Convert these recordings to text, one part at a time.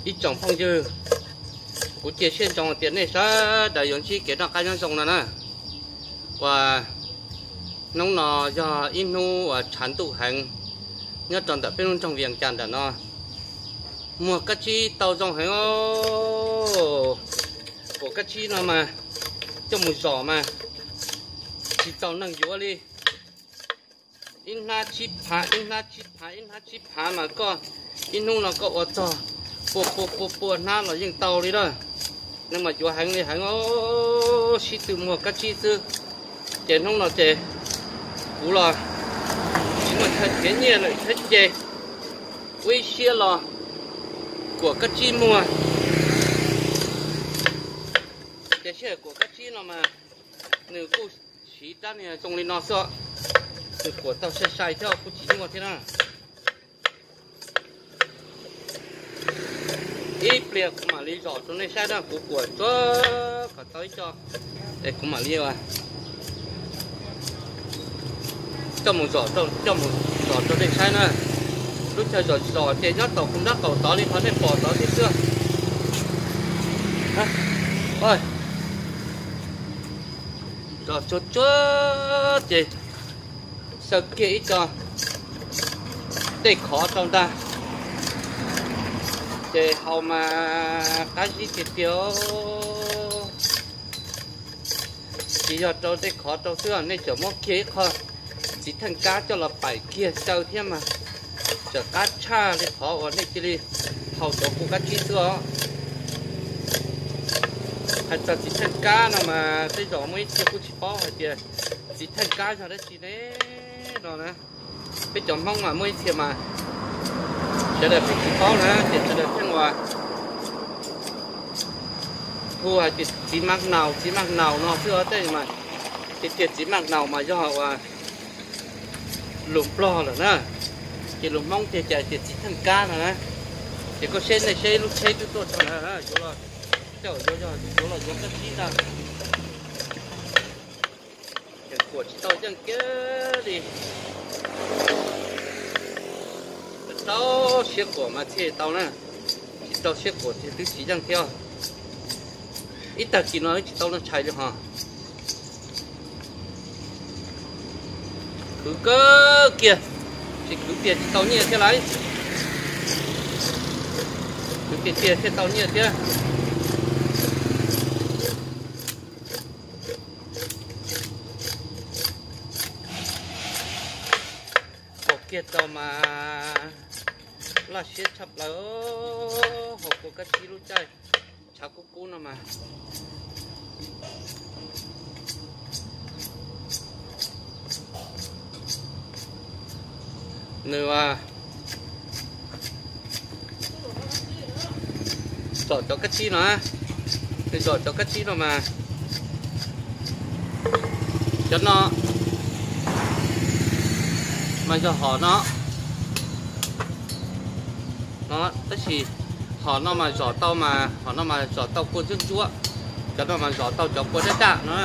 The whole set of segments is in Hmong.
Ib tsoom phooj ywg, kuv cia siab ntsoov tias nej sawv daws yuav ntsib kev noj qab nyob zoo no na. Uas hnub no yog ib hnub uas tshav ntuj heev nyob rau ntawm peb lub nroog Vias Cas ntawm no. Muag kab tsib tau zoo heev os. Kuam kab tsib no mas coj mus zom mas tsis txaus neeg yuav li. Ib hnab tsib phav, ib hnab tsib phav, ib hnab tsib phav mas koj ib hnub no koj ua txog pua pua pua pua hnab los yeej tau li na. Neeg mas yuav heev li heev os, sib tw muag kab tsib xwb. Ces hnub no ces kuv los tsis muaj chaw khiav nyiaj lawm thiab ces ua ib siab los kuam kab tsib muag. Ces sij hawm kuam kab tsib no mas nws kuj siv rab niag zoo li no xwb, nws kuam tau sai sai thiab kuj tsis nyuaj thiab na. Ib pliag kuv mam li zom rau nej saib na, kuv kuam tsuag kom tau ib co es kuv mam li coj mus zom, coj mus zom rau nej saib na. Lub chaw zom zom ces nyob tom kuv nrab qaum tod li qhov nej pom tod tiag xwb. Zom tsuag tsuag ces xaws kiag ib co dej khov rau ntag, ces haus mas qab zib tiag tiag. Tsis yog rau dej khov rau xwb, nej tseem muab kiag ib qho txiv theej kab coj los paim kiag xyaw thiab mas tseem qab tshaj li qhov uas nej cia li haus cov kua kab tsib xwb os. Hais txog txiv theej kab no mas tej zaum muaj ib txhia kuj tsis paub hais tias txiv theej kab yog dab tsi ne no na. Peb cov Hmoob mas muaj ib txhia mas sawv daws pheej tsis paub na, ces sawv daws pheej ua hu hais tias txiv maj naus, txiv maj naus no xwb os. Tej mas tias tias txiv maj naus mas yog ua lus Nplog lawm na, ces lus Hmoob tiag cas tias txiv theej kab no na. Ces koj saib, nej saib lub tsheb twb tuaj txog ntawd, yuav los, yuav los yuav kab tsib ntag. Ces kuam tsis tau yeej kiag li. Rau siab kuam mas thiaj tau na, tsis rau siab kuam ces twb tsis yeej thiab. Ib tag kis no tsis tau neeg tshais li hos. Khwv kawg kiag, tsis khwv tiag tsis tau nyiaj thiab lauj. Khwv tiag tiag thiaj tau nyiaj thiab. Haus kiag tau mas laj siab tshaj plaws, haus kua kab tsib lub caij tshav kub kub no mas. Nws zom cov kab tsib no, nws zom cov kab tsib no mas, cov no mas yog hom no, no tab sis hom no mas zom tau mas, hom no mas zom tau kua ntsuab ntsuab, cov no mas zom tau cov kua daj daj no.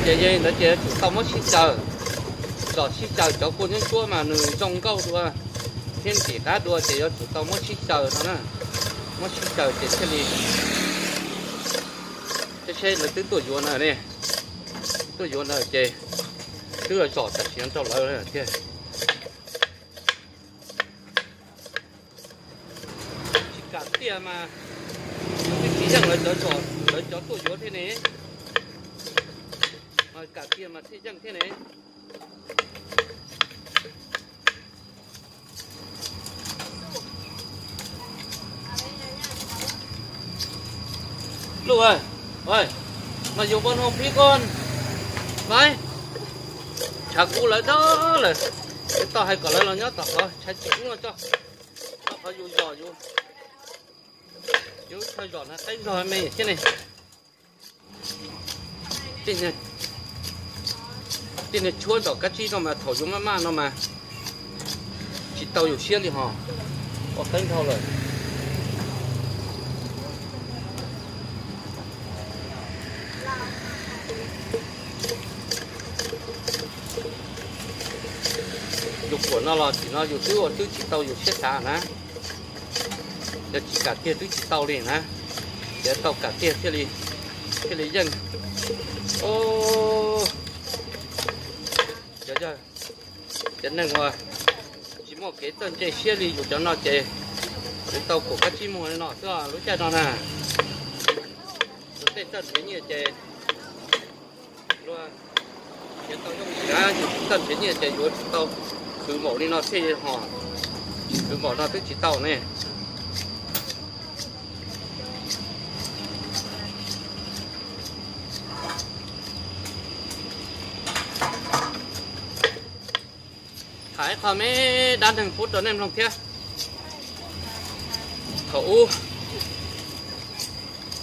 Ces yog li ntawd ces yuav tsum tau muab sib xyaw, zom sib xyaw cov kua ntsuab ntsuab mas nws zoo nkauj dua thiab ntim qab dua ces yuav tsum tau muab sib xyaw no na. Muab sib xyaw ces thiaj li, seb seb lawv twb tuaj yuav na ne, tuaj yuav na ces twb zom tam sim no rau lawv thiab. Tsis kam tiag mas twb tsis yeej lawv cov, lawv cov tuaj yuav thiab ne. Mas kam tiag mas thiaj yeej thiab ne. Luj, mas yus ua noo phib koj mas, tshav kub lawv dawb lawm, tsis tau hais kom lawv los nyob tom qhov tshav tsis kub no tso, tom qhov yus zom yus, yus thawj zom na qeeb zog me thiab ne. Tej niag tshuab zom kab tsib no mas thaum yus maj maj no mas tsis tau yus siab li hos, ua qeeb dhau lawm. Yus kuam no los tim no yus twb ua twb tsis tau yus siab xav na. Yog tsis kam tiag twb tsis tau li na, yog tau kam tiag thiaj li, thiaj li yeej. Cov yog cov neeg uas tsis muaj kev txawj ntse siab li yus cov no ces yuav tau kuam kab tsib muag li no xwb lub caij no na. Tus tej txawj nrhiav nyiaj ces luag nrhiav tau yooj yim na, yus tsis txawj nrhiav nyiaj ces yuav tsis tau khwv npaum li no thiaj ho, tsis khwv npaum no twb tsis tau ne. Tham ib qho me dab neeg pub rau nej mloog thiab. Thaum ub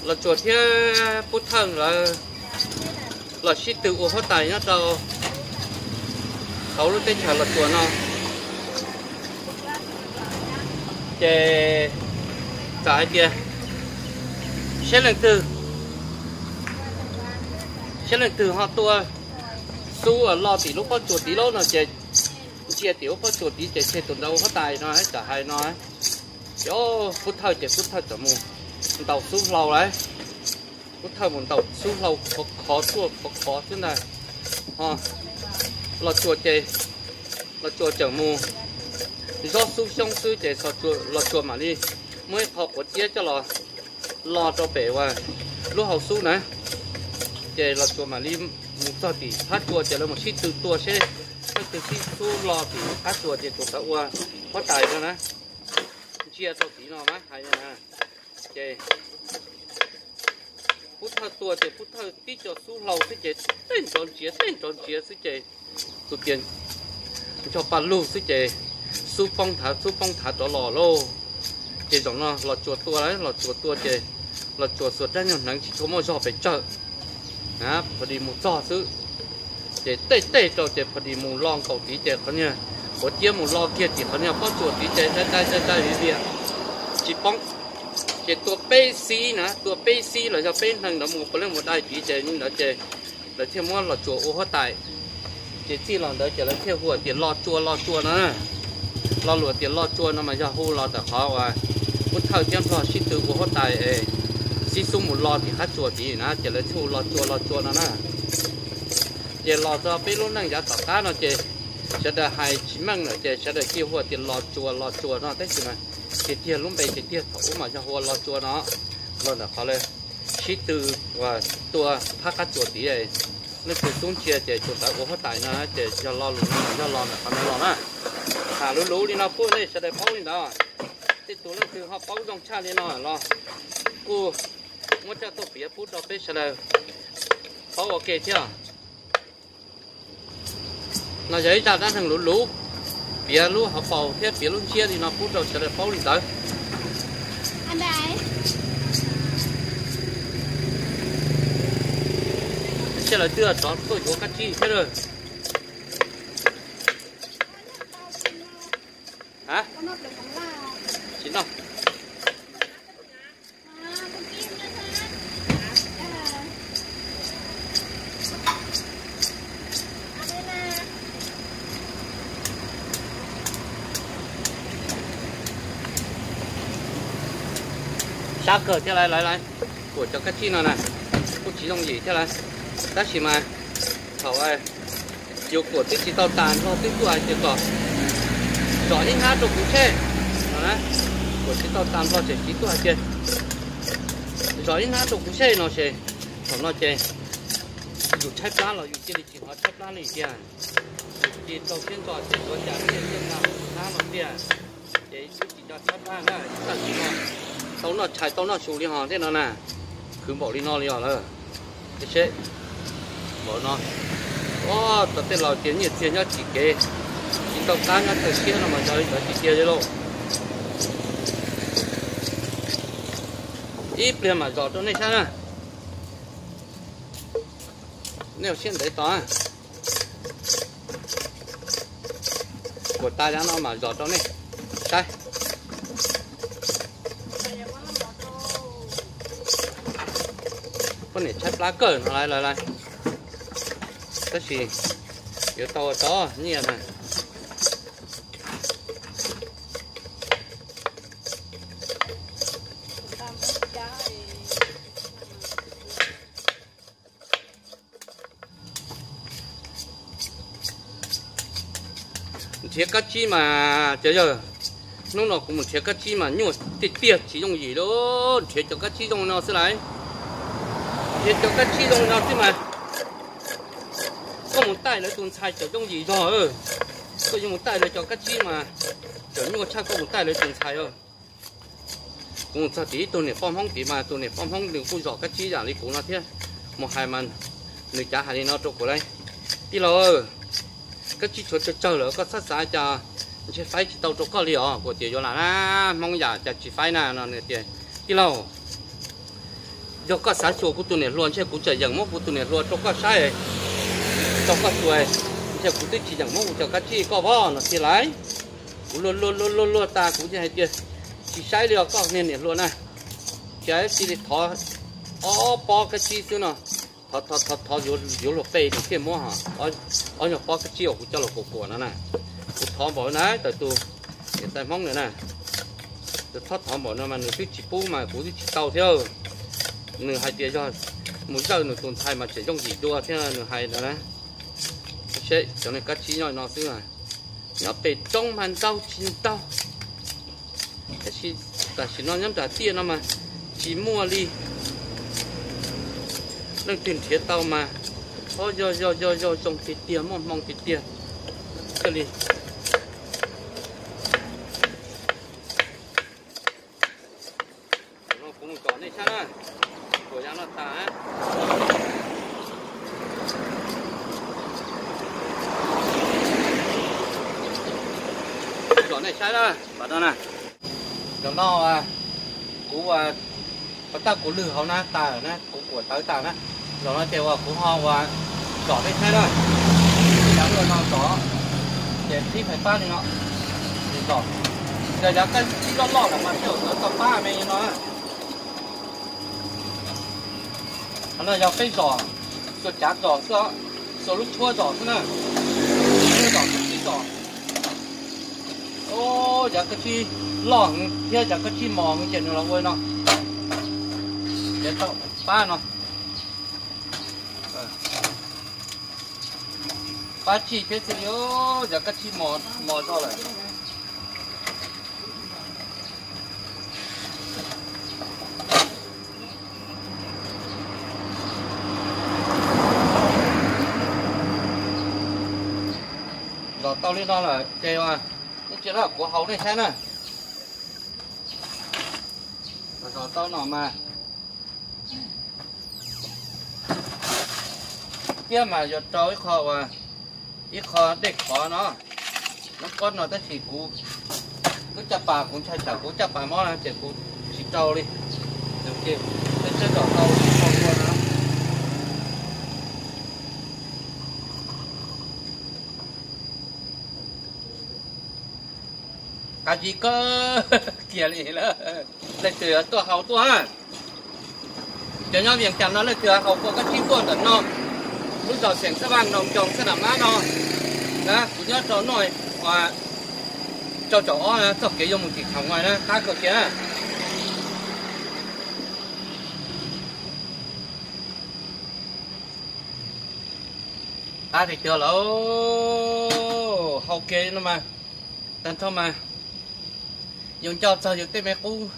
Los Tsuas thiab Pub Thawj lawv los sib tw ua huab tais nyob rau hauv lub teb chaws Los Tsuas no, ces txawm hais tias saib leej twg, saib leej twg ho tua xub uas lo tim lub pob tsuas tid lauj no ces ntsia tim lub pob tsuas tid ces tseg tus ntawd ua huab tais no, txawm hais no. Ces Pub Thawj ces Pub Thawj txawm mus ntaus xub hlau lawm. Pub Thawj mus ntaus xub hlau khov khov tuaj khov khov xwb ntag. Ho Los Tsuas ces Los Tsuas tseem mus zob xub xyoob xwb ces Los Tsuas mam li muaj ib qho quav ciab coj los lo rau pem uas lub hau xub na. Ces Los Tsuas mam li mus txog tim qab tsuas ces lawv mus sib tw tua seb leej twg sib xub lo tim qab tsuas ces tus ntawd ua huab tais no na. Ntsia rau tim no mas hais na. Ces Pub Thawj tua ces Pub Thawj tib co xub hlau xwb ces tej nrov ntsiav tej nrov ntsiav xwb ces tus tias ncho pa lug xwb ces xub poob thav xub poob thav rov los lauj. Ces zaum no Los Tsuas tua lawm, Los Tsuas tua ces Los Tsuas xuas rab nyuag hneev tsis tshua muaj zog pes tsawg, pha dis mus txog xwb. Ces tej tej rau ces pha dis mus lo nkaus tid ces qhov niag quav ciab mus lo kiag tim qhov niag pob tsuas tid ces dai dai dai dai li tias tsis poob. Ces tua peb xib na, tua peb xib los yog peb hneev ntawd mus puav leej mus dai tid ces li ntawd ces lawv thiaj muab Los Tsuas ua huab tais. Ces txij los ntawd ces lawv thiaj hu tias Los Tsuas Los Tsuas no na. Lo lus tias Los Tsuas no mas yog hu los ntawm qhov uas Pub Thawj thiab Nplog sib tw ua huab tais es sib xub mus lo tim qab tsuas tid na ces lawv thiaj hu Los Tsuas Los Tsuas no na. Ces los txog peb lub neej yav tom qab no ces sawv daws hais tsis meej lawm ces sawv daws cia hu tias Los Tsuas Los Tsuas no tab sis mas tiag tiag lub npe tiag tiag thaum ub mas yog hu ua Los Tsuas no. Los ntawm qhov lawv sib tw uas tua phab qab tsuas tid, leej twg xub ntsia ces tus ntawd ua huab tais no ces yog lo lus no yog los ntawm qhov no los na. Tham luv luv li no pub nej sawv daws paub li ntawd. Tej tus leej twg ho paub zoo tshaj li no los kuj muab coj tuaj piav pub rau peb sawv daws paub ua ke thiab. No yog ib zaj dab neeg luv luv, piav lub hauv paus thiab piav lub ntsiab li no pub rau sawv daws paub li ntawd. Seb lawv twb rov tuaj yuav kab tsib thiab lawm. Tsis noj. Sab kawg thiab lawm, lawv lawv kuam cov kab tsib no na, kuj tsis yooj yim thiab lawm, tab sis mas thaum yus kuam twb tsis tau tas Nplog twb tuaj hais tias kom zom ib hnab rau kuv seb no na, kuam tsis tau tas Nplog ces txiv tuaj hais tias zom ib hnab rau kuv seb no ces thaum no ces yus tshaib plab los yus cia li tsis hnov tshaib plab li tiag, yus cia li rau siab ntso ces yuav cas thiaj tau tas hnab no tiag. Ces twb tsis nco tshaib plab na, txawm tsis noj, tau noj tshais tau noj su li ho tej no na, khwv npaum li no li os lawm. Seb, npaum no, o, tau tej laus tias nyiaj txiag nyob tsis kev, tsis tau qab nyob tawm siab no mas yog li ntawd tiag tiag li lauj. Ib pliag mam zom rau nej saib na. Nej ua siab ntev tos. Kuam tas yav no mam zom rau nej saib. Poj niam tshaib plab kawg no lawm, tab sis yuav tau tso nyiaj na. Nrhiav kab tsib mas cov yawg, hnub no kuv mus nrhiav kab tsib mas nyuaj tiag tiag tsis yooj yim li. Nrhiav cov kab tsib zoo no xwb lauj. Nrhiav cov kab tsib zoo no xwb mas koj mus taij lawv tus ntxhais tseem yooj yim zog. Koj yuav mus taij lawv cov kab tsib mas tseem nyuaj tshaj koj mus taij lawv tus ntxhais. Kuv mus txog tim ib tug niam poj Hmoob tid mas tus niam poj Hmoob nws kuj zom kab tsib yam li kuv no thiab. Mus hais mas nws cav hais li no rau kuv lauj: Tij laug, kab tsib tshuav tsawg tsawg lawm, koj txhob xav cas ntshe faib tsis tau rau koj li os. Kuv tias yuav lam na, Hmoob yam cas tsis faib na no. Nws tias: Tij laug, yog koj xav xyuas kuv tus niam hluas ntshe kuv tseem yeem muab kuv tus niam hluas rau koj saib, rau koj xyuas, ntshe kuv twb tsis yeem muab kuv cov kab tsib koj vov no tiag lauj. Kuv luag luag luag luag luag tas kuv thiaj hais tias: Tsis saib li os koj niag niam hluas na. Ces cia li thov ob pob kab tsib xwb no, thov thov thov yuav luag peb nws thiaj muab ho ob nyuag pob kab tsib uas kuv coj los kuam kuam no na. Kuv thov npaum na, tawm tus niam tais Hmoob ntawd na, tus thov thov npaum no mas nws twb tsis pub mas kuv twb tsis tau thiab. Nws hais tias yog mus zawj nws tus ntxhais mas tseem yooj yim dua thiab nws hais no na. Seb cov niag kab tsib nyob no xwb, nyob pem roob mas ntau tsis ntau, tab sis tam sim no nyob nram tiaj no mas tsis muaj li. Leej twg nrhiav tau mas, o, yog yog yog yog zoo tiag tiag, muaj hmoo tiag tiag thiaj li. Kuv mus tsom nej saib na, kuam yav no tas. Tsom nej saib na, pam no na. Zaum no kuv ua tag kuv lwg hauv na tas na, kuv kuam tawv tas na. Zaum no ces uas kuv ho ua tsom nej saib na. Yav no tsom ces qhib fais fab li no, tsom. Yog yav kab tsib loj loj lawm mas thiaj txawv tau pab me li no. Qhov no yog peb zos, xuas cav zos xwb, xuas lub tshuab zos xwb na. Lub zos xwb tib zos. Yav kab tsib loj heev thiab yav kab tsib mos heev ces nws los ua no. Ces tau pab no. Pab tsij thiab xwb li, yav kab tsib mos zog lawm. Zom tau li no lawm ces ua ib ntsis na kuv haus nej saib na. Zom tau no mas thiab mas yuav rau ib qho uas, ib qho dej khov no, nab pob no tab sis kuv twb caj pas, kuv ntshai tsam kuv caj pas mob na ces kuv tsis rau li. Ces peb txhawb zom tau ib qho ua no. Qab zib kawg kiag li lawm. Leej twg tuaj haus tuaj. Cov nyob Vias Cas no leej twg haus kua kab tsib tuaj ntawm no, lub zos xeem Xab Vaj Noo Coo Xab Nam Mab no na, kuv nyob rau no, rau caum ob na, txoj kev yuav mus tim Khav Muas na, qab kawg kiag na. Qab tiag tiag lawm, haus kev no mas, tag nrho mas yus nco txog yus tej me qub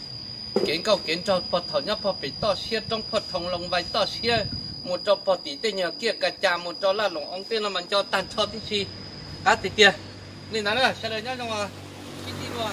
kev nkauj kev nraug pog thaum nyob pog pem toj siab roob Phoj Thoo Loo Vais toj siab, mus rau pog tim tej nyuag kiaj Ka Cas, mus rau Laj Loos Oob tej no mas nco tag nrho tib si. Qab tiag tiag. Li ntawd na, sawv daws nyob zoo, sib ntsib dua.